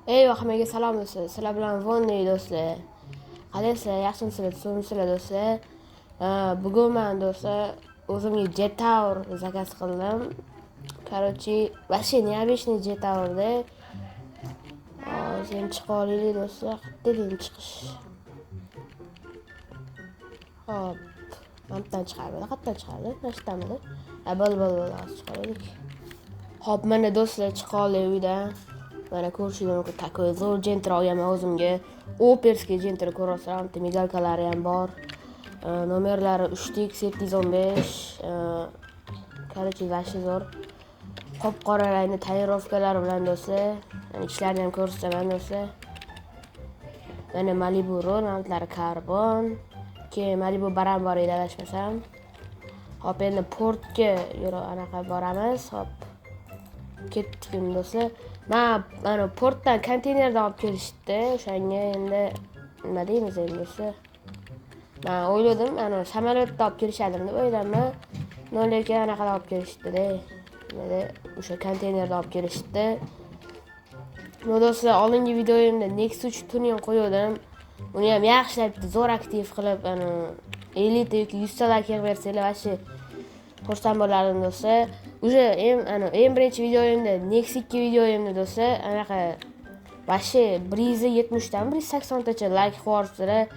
Ey hammaga salom do'stlar. Sizlar bilan Vonni do'stlar. Qalaysizlar? Yaxshimisizlar? Tuzukmisizlar do'stlar? Bugun men do'stlar o'zimga Jetour zakaz qildim. Короче, вообще необычный Jetourda. Hozir chiqa olaylik do'stlar. Qayerdan chiqish? Hop. Mana chiqarmidi? Qayerdan chiqardi? Mana shu yerdanmidi? Ha, bo'ldi, bo'ldi, bo'ldi, hozir chiqaraylik. Hop, mana do'stlar chiqa oldik uydan. Mana ko'rishingiz mumkin, такой zo'r Gentra olganman o'zimga. Operskiy Gentra ko'ryapsizlar, bitta migalkalari ham bor. Nomerlari 3 715. Короче, вообще zo'r. Qop-qora rangli tonirovkalari bilan do'stlar. Yani ichlarini ham ko'rsataman do'stlar. Mana Malibu Roll, mantlari karbon. Keyin Malibu Baran bor edi adashmasam. Hop, endi portga yura anaqa boramiz. Hop. Ketdik endi do'stlar. Men mana portdan konteynerdan olib kelishdi. O'shanga endi nima deymiz endi do'stlar? Men o'yladim, ana samolyotda olib kelishadimi deb o'yladim. No, lekin anaqada olib kelishdi-da. Nimada o'sha konteynerda olib kelishdi. No do'stlar, oldingi videoyimda Nexus 3 tuning qo'ygandim. Uni ham yaxshilab zo'r aktiv qilib, ana 50 ta yoki 100 ta like yig'ib bersanglar, вообще xursand bo'lardim do'stlar. Уже ana eng birinchi videoyimda Nexus 2 videoyimda do'stlar, anaqa вообще 170 dan 180 tacha like qo'yibsizlar.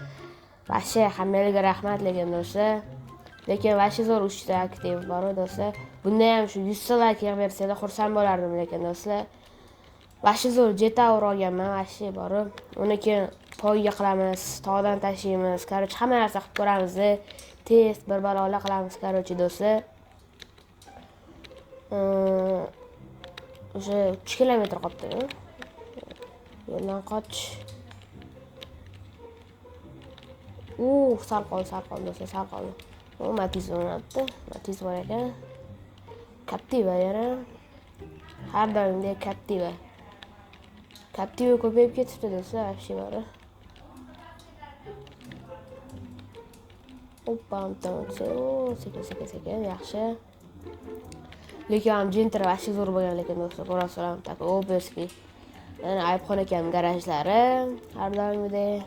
Вообще hammalarga rahmat lekin do'stlar. Lekin вообще zo'r 3 ta aktiv bor do'stlar. Bunda ham shu 100 ta like yig'ib bersanglar xursand bo'lardim lekin do'stlar. Вообще zo'r Jetour olganman, вообще borib. Uni keyin poyga qilamiz, tog'dan tashiymiz. Короче, hamma narsa qilib ko'ramiz. Test bir balolar qilamiz, короче, do'stlar. O'sha 3 kilometr qolibdi. Yo'ldan qoch. Sal qoldi, sal qoldi do'stlar, sal qoldi. O, Matiz o'ynabdi. Matiz bor ekan. Captiva yana. Har doimdek Captiva. Captiva ko'payib ketibdi do'stlar, вообще bor. Oppa, sekin, sekin, sekin, yaxshi. Lekin ham Gentra вообще zo'r bo'lgan lekin do'stlar, ko'rasizlar, такой operskiy. Yana Ayubxon akam garajlari har doimgidek.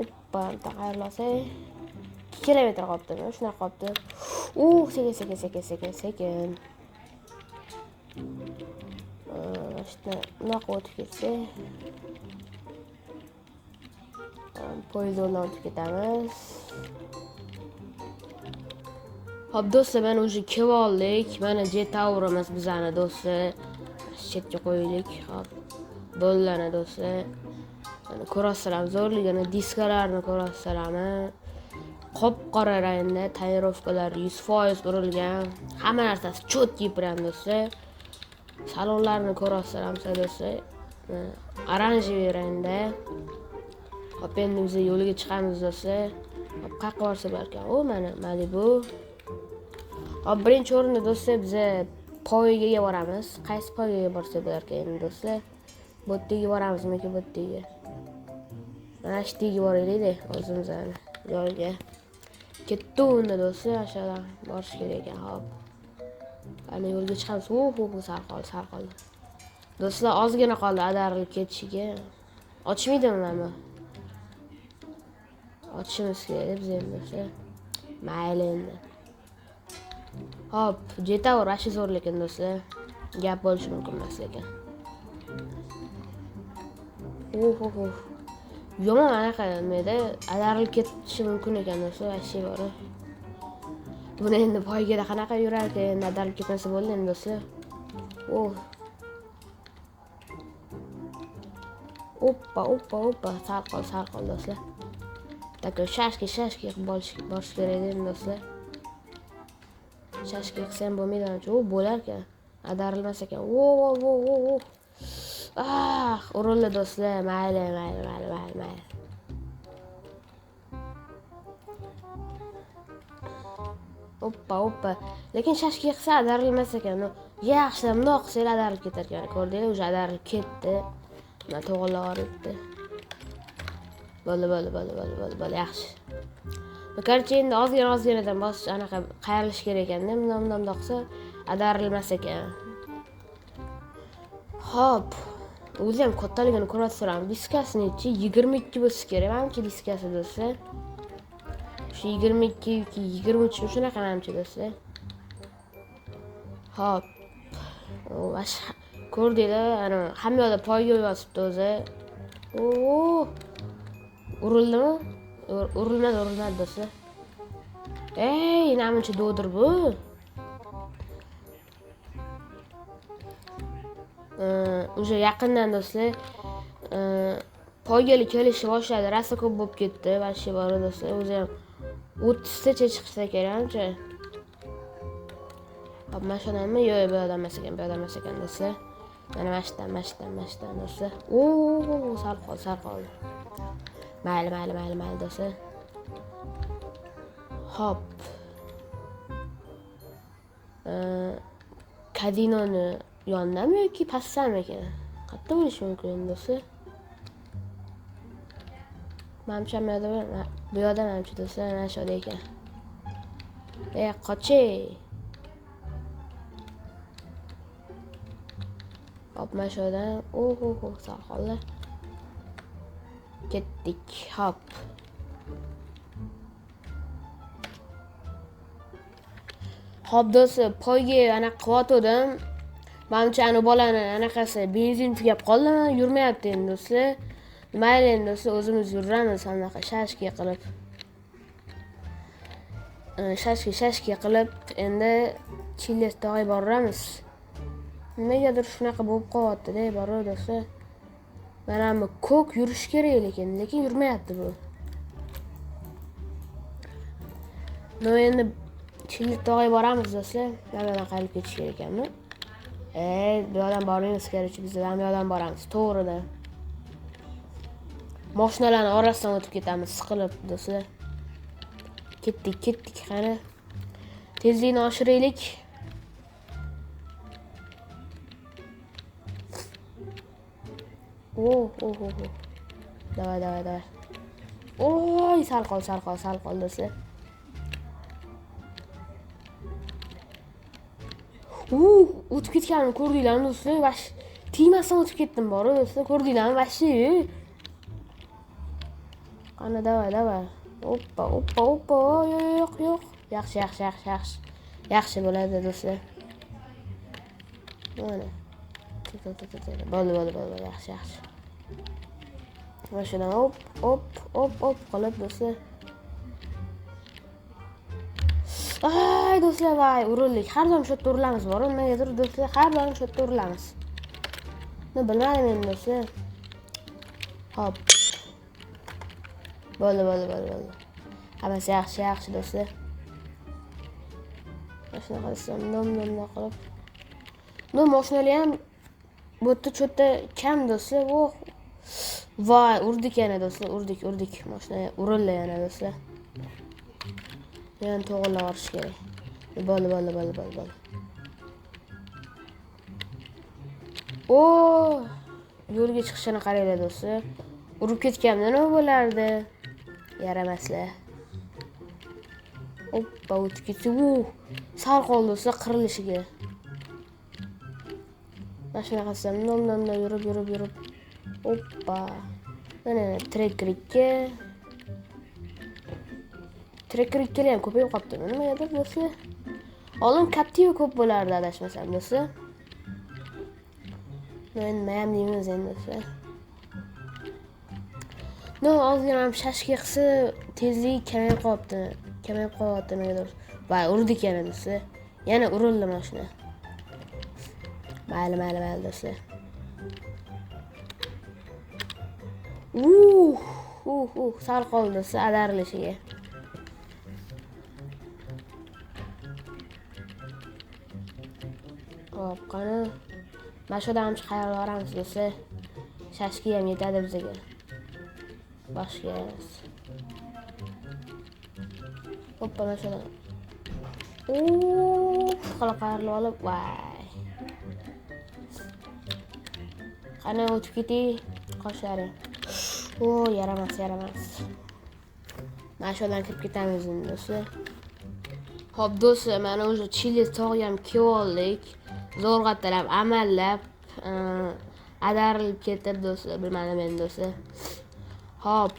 Oppa, bitta qayerlasa 2 kilometr qolibdi, shunaqa qolibdi. Sekin, sekin, sekin, sekin, sekin. Mana shu bunaqa o'tib ketsak, poyezd yo'ldan o'tib ketamiz. Hop do'stlar, mana уже kelib oldik. Mana Jetourimiz bizani do'stlar. Chetga qo'yaylik. Hop. Bo'ldi do'stlar. Mana ko'rasizlar zo'rligini, diskalarni ko'rasizlarmi? Qop-qora rangda tonirovkalar 100% urilgan. Hamma narsasi cho'tki prям do'stlar. Salonlarni ko'rasizlar do'stlar. Oranjevый rangda. Hop, endi biz yo'lga chiqamiz do'stlar. Hop, qayerga borsa bo'larkan? O, mana Malibu. Hop, birinchi o'rinda do'stlar biz poygaga boramiz. Qaysi poygaga borsa bo'larkan endi do'stlar? Bu yerga boramizmi bu yerga? Mana shu yerga boraylik-da o'zimizni joyga. Ketdi unda do'stlar, aşağıdan borish kerak ekan. Hop. Ana yo'lga chiqamiz. Sal qoldi, sal qoldi. Do'stlar, ozgina qoldi adarilib ketishiga. Ochmaydimi mana bu? Ochishimiz kerak biz endi do'stlar. Mayli endi. Hop, Jetour вообще zo'r lekin do'stlar. Gap bo'lishi mumkin emas lekin. Yomon anaqa nimada adarilib ketishi mumkin ekan do'stlar, вообще bor. Buni endi poygada qanaqa yurar ekan, endi adarilib ketmasa bo'ldi endi do'stlar. Oppa, oppa, oppa, sal qoldi, sal qoldi do'stlar. Такой shashki, shashki qilib borish kerak endi do'stlar. Shashki qilsa ham bo'lmaydi ancha. U bo'lar ekan. Adarilmas ekan. O. Ah, urildi do'stlar. Mayli, mayli, mayli, mayli, mayli. Oppa, oppa. Lekin shashki qilsa adarilmas ekan. Yaxshilab bundoq qilsa adarilib ketar ekan. Ko'rdinglar, o'sha adarilib ketdi. Mana to'g'rilab olibdi. Bo'ldi, bo'ldi, bo'ldi, bo'ldi, bo'ldi, bo'ldi, yaxshi. Короче, endi ozgina ozginadan bosish anaqa qayrilish kerak ekanda, bundoq bundoq qilsa adarilmas ekan. Xo'p, o'zi ham kattaligini ko'rasizlar. Diskasi nechi? 22 bo'lsa kerak, manimcha diskasi do'stlar. Shu 22 yoki 23 shunaqa manimcha do'stlar. Xo'p. Ko'rdinglar, ana hamma yoqda poyga yozibdi o'zi. Urildimi? Urilmadi, urilmadi do'stlar. Ey, namuncha do'dir bu. Уже yaqindan do'stlar, poygali kelishni boshladi. Rosa ko'p bo'lib ketdi, vashi bor do'stlar. O'zi ham 30 tacha chiqsa kerak ancha. Hop, mana shundanmi? Yo'q, bu yoqdan emas ekan, bu yoqdan emas ekan do'stlar. Mana mana shundan, mana shundan, mana shundan do'stlar. Sal qoldi, sal qoldi. Mayli, mayli, mayli, mayli do'stlar. Hop. Kazinoni yonidami yoki pastdami ekan? Qayerda bo'lishi mumkin endi do'stlar? Manimcha bu yoqda manimcha do'stlar, mana shu yoqda ekan. Qochay. Hop, mana shu yoqdan. Sal qoldi. Ketdik. Hop. Hop do'stlar, poyga ana qilyotgandim. Manimcha ana bolani anaqasi benzin tugab qoldimi? Yurmayapti endi do'stlar. Mayli endi do'stlar, o'zimiz yuramiz anaqa shashka qilib. Shashka qilib endi Chillet tog'iga boramiz. Nimagadir shunaqa bo'lib qolyapti-da, borib do'stlar. Mana bu ko'k yurish kerak lekin yurmayapti bu. No endi Chillet tog'iga boramiz do'stlar. Mana buyoqdan qayrilib ketish kerak ekanmi? Bu yoqdan bormaymiz, kerak, biz bu yoqdan boramiz. To'g'ridan. Mashinalarning orasidan o'tib ketamiz, siqilib do'stlar. Ketdik, ketdik, qani. Tezlikni oshiraylik. Davay, davay, davay. Oy, sal qol, sal qol, sal qol do'stlar. O'tib ketganimni ko'rdinglarmi do'stlar? Vash, tegmasdan o'tib ketdim bor do'stlar, ko'rdinglarmi? Vashi. Qani, davay, davay. Oppa, oppa, oppa. Yo'q, yo'q. Yaxshi, yaxshi, yaxshi, yaxshi. Yaxshi bo'ladi do'stlar. Mana. Bo'ldi, bo'ldi, bo'ldi, yaxshi, yaxshi. Mana shundan op, op, op, op qilib do'stlar. Ay do'stlar, voy, urildik. Har doim shu yerda urilamiz, bor, nimagadir do'stlar, har doim shu yerda urilamiz. Nima bilmadim endi do'stlar. Hop. Bo'ldi, bo'ldi, bo'ldi, bo'ldi. Hammasi yaxshi, yaxshi do'stlar. Mana shunaqa do'stlar, nom nom qilib. No, mashinalar ham bu yerda cho'tta kam do'stlar. Oh. Voy, urdik yana do'stlar, urdik, urdik. Mashina urildi yana do'stlar. Yana to'g'rilab borish kerak. Bo'ldi, bo'ldi, bo'ldi, bo'ldi, bo'ldi. Yo'lga chiqishini qaranglar do'stlar. Urib ketganimda nima bo'lardi? Yaramaslar. Oppa, o'tib ketdi. Sal qoldi do'stlar qirilishiga. Mana shunaqa qilsam, nom nom nom yurib, yurib, yurib. Oppa. Mana Tracker 2. Tracker 2 ham ko'payib qolibdi. Nimagadir do'stlar? Oldin Captiva ko'p bo'lardi adashmasam do'stlar. Endi nima ham deymiz endi do'stlar. No, ozgina ham shashka qilsa tezligi kamayib qolibdi. Kamayib qolyapti nimagadir. Voy, urdik yana do'stlar. Yana urildi mashina. Mayli, mayli, mayli do'stlar. Sal qoldi do'stlar adarilishiga. Hop, qani. Mana shu odam qayerga boramiz do'stlar? Shashka ham yetadi bizga. Boshqa emas. Hoppa, mana shu odam. Qilib qayerga olib, voy. Qani o'tib ketay, qoshlari. Yaramas, yaramas. Mana shu yo'ldan kirib ketamiz endi do'stlar. Hop do'stlar, mana o'sha Chili tog'iga ham kelib oldik. Zo'rg'atalab, amallab, Adarilib ketib do'stlar, bilmadim endi do'stlar. Hop.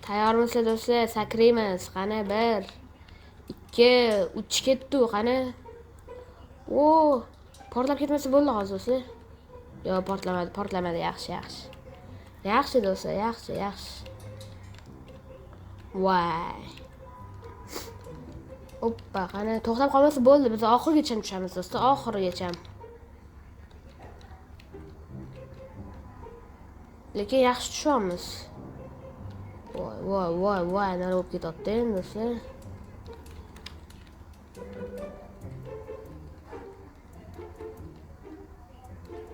Tayyormisizlar do'stlar? Sakraymiz. Qani 1 2 3 ketdi, qani. O, portlab ketmasa bo'ldi hozir do'stlar. Yo'q, portlamadi, portlamadi. Yaxshi, yaxshi. Yaxshi do'stlar, yaxshi, yaxshi. Voy. Oppa, qani to'xtab qolmasa bo'ldi. Biz oxirigacha tushamiz do'stlar, oxirigacha. Lekin yaxshi tushamiz. Voy, voy, voy, voy, nima bo'lib ketyapti endi do'stlar?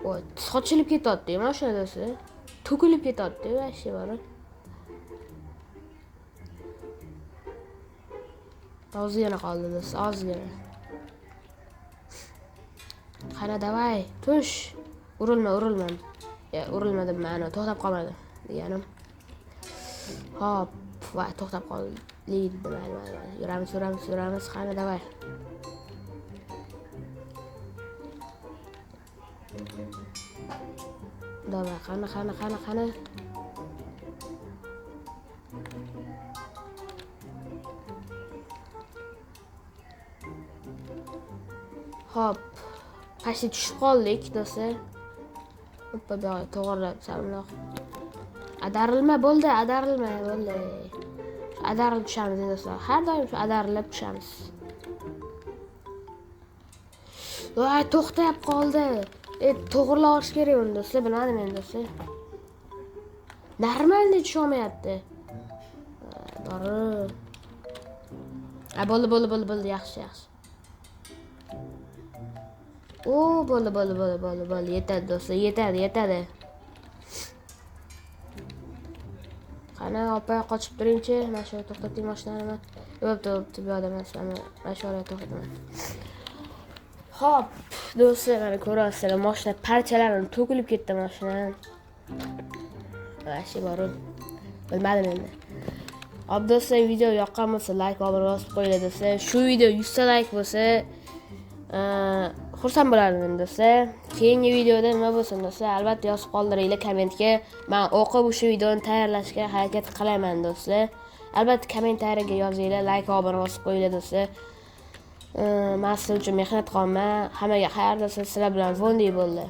Voy, sochilib ketyapti mashina do'stlar. To'kilib ketyapti, vahshiy borib. Ozgina qoldi do'stlar, ozgina. Qani, davay, tush. Urilma, urilma. Ya, urilmadim, ma'no, to'xtab qolmadim deganim. Hop, voy, to'xtab qoldi. Mayli, mayli, mayli. Yuramiz, yuramiz, yuramiz. Qani, davay. Davay, qani, qani, qani, qani. Hop, pastga tushib qoldik do'stlar. Hoppa, bu yoqqa to'g'rilab salmoq. Adarilma bo'ldi, adarilma bo'ldi. Adarilib tushamiz endi do'stlar. Har doim shu adarilib tushamiz. Voy, to'xtab qoldi. To'g'rilab olish kerak uni do'stlar, bilmadim endi do'stlar. Normalda tusha olmayapti. Borib. A, bo'ldi, bo'ldi, bo'ldi, bo'ldi, yaxshi, yaxshi. O, bo'ldi, bo'ldi, bo'ldi, bo'ldi, bo'ldi, yetadi do'stlar, yetadi, yetadi. Qani, opa, qochib turingchi, mana shu yerda to'xtating mashinani. Bo'pti, bo'pti, bu yoqda emas, mana shu yerda to'xtataman. Hop, do'stlar, mana ko'rasizlar, mashina parchalari to'kilib ketdi mashina. Vahshiy borib. Bilmadim endi. Hop do'stlar, video yoqqan bo'lsa like, obuna bosib qo'yinglar do'stlar. Shu video 100 ta like bo'lsa, xursand bo'lardim do'stlar. Keyingi videoda nima bo'lsin do'stlar, albatta yozib qoldiringlar kommentga. Men o'qib o'sha videoni tayyorlashga harakat qilaman do'stlar. Albatta kommentariyaga yozinglar, like, obuna bosib qo'yinglar do'stlar. Men sizlar uchun mehnat qilaman. Hammaga xayr do'stlar, sizlar bilan Vondi bo'ldi.